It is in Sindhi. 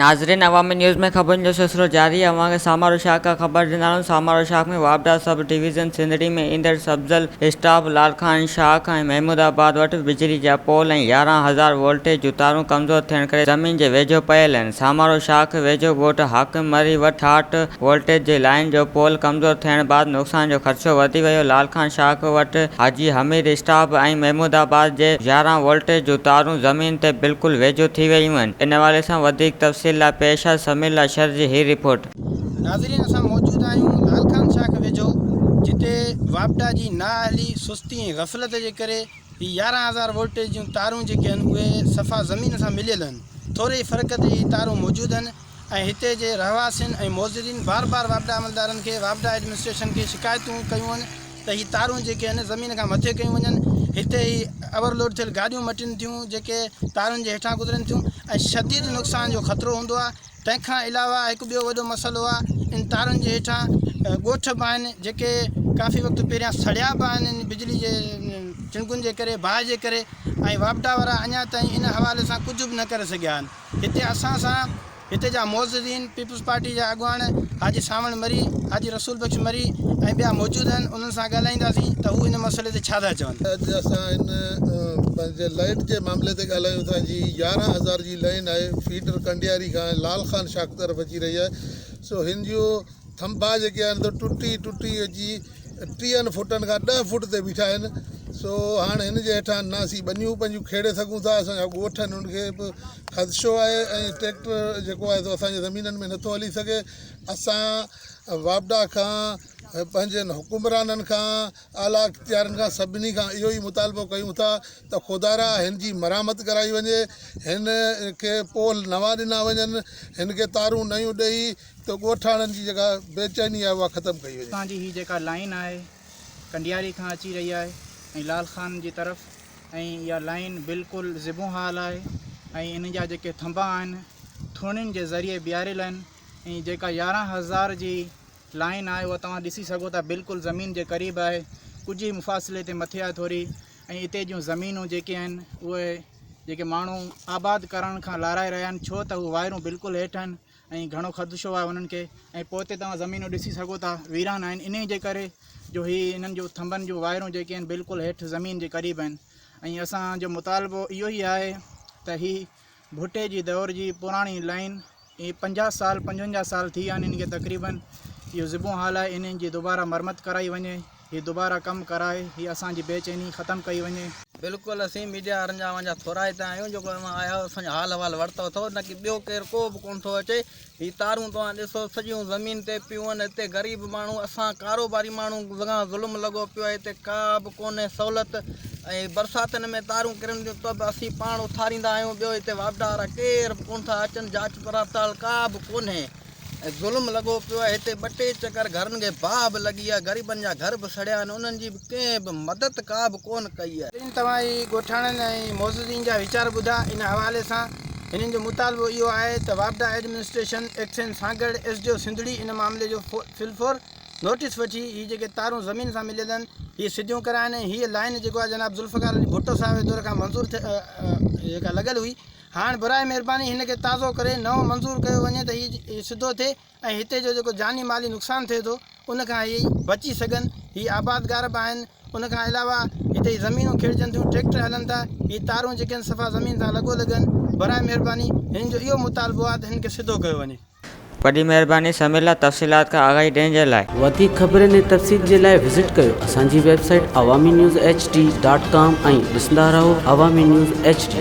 ناظرين عوامي نيوز ۾ خبرن جو سلسلو جاري آهي اوهان کي سامارو شاخ کان خبر ڏيندا هلون سامارو شاخ ۾ واپڊا سب ڊويزن سنڌڙي ۾ ايندڙ سبزل اسٽاپ لال خان شاخ ۽ محمود آباد وٽ بجلي جا پول ۽ 11,000 وولٽيج جون تارون ڪمزور ٿيڻ ڪري زمين جي ويجهو پيل آهن سامارو شاخ ويجهو ڳوٺ حاڪم مري وٽ 66 وولٽيج جي لائين جو پول ڪمزور ٿيڻ بعد نقصان جو خدشو وڌي ويو لال خان شاخ وٽ حاجي حميد اسٽاپ ۽ محمود آباد جي 11 وولٽيج جون تارون زمين تي بلڪل ويجهو ٿي ويون آهن. ان حوالي سان وڌيڪ تفصيل لاء پيش آهي سميع الله شر جي هي رپورٽ. ناظرين اسان موجود آهيون لال خان شاخ ويجهو جتي واپڊا جي نااهلي، سستي ۽ غفلت جي ڪري هي 11,000 وولٽيج جون تارون جيڪي آهن اهي صفا زمين سان مليل آهن ٿوري ئي فرق تي هي تارون موجود آهن ۽ هتي جي رهواسين ۽ معززين بار بار واپڊا عملدارن کي واپڊا ايڊمنسٽريشن کي شڪايتون ڪيون آهن ته هي تارون جيڪي آهن زمين کان مٿي ڪيون وڃن هتي هي اوور لوڊ ٿيل گاڏيون مٽين ٿيون جيڪي تارن جي هيٺان گذرن ٿيون ۽ شديد نقصان جو خطرو هوندو آهي تنهن کان علاوه هڪ ٻيو وڏو مسئلو آهي ان تارن جي هيٺان ڳوٺ به آهن جيڪي ڪافي وقت پهريان سڙيا به آهن ان بجلي جي چڻگن جي ڪري باهه جي ڪري ۽ واپڊا وارا اڃا تائين ان حوالي سان ڪجهه به نه ڪري سگهيا آهن هتي اسان سان هتي جا معززين، پيپلز پارٽي جا اڳواڻ حاجي سانوڻ مري، حاجي رسول بخش مري ۽ ٻيا موجود آهن، انهن سان ڳالهائينداسين ته هو ان مسئلي تي ڇا ٿا چون. اڄ اسان هن پنهنجي لائيٽ جي معاملي تي ڳالهايون ٿا جي 11,000 جي لائين آهي فيڊر ڪنڊياري کان لال خان شاخ طرف اچي رهي آهي سو هن جون ٿنڀا جيڪي آهن سو ٽٽي ٽٽي اچي ٽيهن فوٽن کان ڏهه فوٽ تي بيٺا آهن سو هاڻ هن جي هيٺان نه اسين ٻنيون پنهنجون کيڙي سگهون ٿا اسان جا ڳوٺ آهن ان کي به خدشو آهي ۽ ٽريڪٽر جيڪو آهي سو اسان جي زمينن ۾ نٿو هلي سگهي اسان واپڊا کان پنهنجن حڪمرانن کان اعليٰ اختيارين کان سڀني کان اهو ئي مطالبو ڪيون ٿا ته خدارا هن جي مرامت ڪرائي وڃي هن کي پول نوان ڏنا وڃن هن کي تارون نيون ڏئي ته ڳوٺاڻن جي جيڪا بيچيني آهي اها ختم ڪئي وڃي. اسان جي هي جيڪا لائين آهي ڪنڊياري کان اچي رهي آهي ۽ لال خان جي طرف ۽ اها لائين بلڪل زبون حال آهي ۽ ان جا جيڪي ٿنڀا آهن ٿوڻين جي ذريعي بيهاريل آهن ۽ جيڪا 11,000 جي لائين آهي اها توهان ڏسي سگهو ٿا بلڪل زمين جي قريب آهي ڪجهه ئي مفاصلي تي مٿي آهي ٿوري ۽ اتي جون زمينون جيڪي آهن اهي جيڪي ماڻهو آباد ڪرڻ کان لارائي رهيا آهن ڇو ته هو وائرون بلڪل هيٺ آهن ۽ گهڻو خدشو آهي انهن کي ۽ پوئتي توهان زمينون ڏسي سگهو ٿا ويران آهن انهي جي ڪري جو هي انهن جو ٿنڀن جون وائرون جيڪي آهن بلڪل هيٺ زمين جي قريب آهن ۽ اسان جو مطالبو اهو ئي آهي ته هي ڀٽي جي دور جي پراڻي لائين هي 50 سال 55 سال ٿي ويا آهن ان کي تقريبن اهو زبون حال آهي انهن جي دوباره مرمت ڪرائي وڃي هي دوباره ڪم ڪرائي هي اسان جي بي چيني ختم ڪئي وڃي. بلڪل اسين ميڊيا وارن جا اوهان جا ٿورائتا آهيون جيڪو اوهان آيا آهيو اسان جو حال احوال ورتو اٿو نه ڪي ٻيو ڪير ڪو به ڪونه ٿو اچي هي تارون توهان ڏسو سڄيون زمين تي پيون آهن هتي غريب ماڻهو اسان ڪاروباري ماڻهو سان ظلم لڳو پيو آهي هتي ڪا به ڪونهي سهولت ۽ برساتن ۾ تارون ڪرن ٿيون ته به اسين پاڻ اٿاريندا آهيون ٻيو هتي واپڊا وارا ڪير به ڪونه ٿا اچن جاچ پڙتال ڪا به ڪونهي ۽ ظلم لڳو پيو آهي هتي ٻه ٽي چڪر گهرن کي باهه به لڳي آهي غريبن جا گهر به سڙيا آهن انهن جي به ڪنهن به مدد ڪا به ڪونه ڪئي آهي. ناظرين توهان هي ڳوٺاڻن ۽ معززين جا ويچار ٻڌا ان حوالي سان هنن جو مطالبو اهو آهي ته واپڊا administration XEN Sanghar S D O Sindhri ان معاملي جو في الفور نوٽيس وٺي هي جيڪي تارون زمين سان مليل آهن هي سڌيون ڪرائن ۽ هيء لائين جيڪو آهي جناب ذوالفقار علي ڀٽو صاحب جي دور کان منظور جيڪا لڳل هئي هاڻ براء مهرباني هن کي تازو ڪري نئون منظور ڪيو وڃي ته هي سڌو ٿئي ۽ هتي جو جيڪو جاني مالي نقصان ٿئي ٿو ان کان هي بچي سگهن هي آبادگار به آهن ان کان علاوه هتي هي زمينون کيڙجن ٿيون ٽريڪٽر هلن ٿا هي تارون جيڪي آهن صفا زمين سان لڳو لڳ آهن براء مهرباني هنن جو اهو مطالبو آهي ته هن کي سڌو ڪيو وڃي. وڏي مهرباني سميلا تفصيلات کان آگاهي ڏيڻ جي لاء. وڌيڪ خبرن ۽ تفصيل جي لاء وزٽ ڪيو اسان جي website Awami news H D dot com ۽ ڏسندا رهو عوامي نيوز ايڇ ڊي.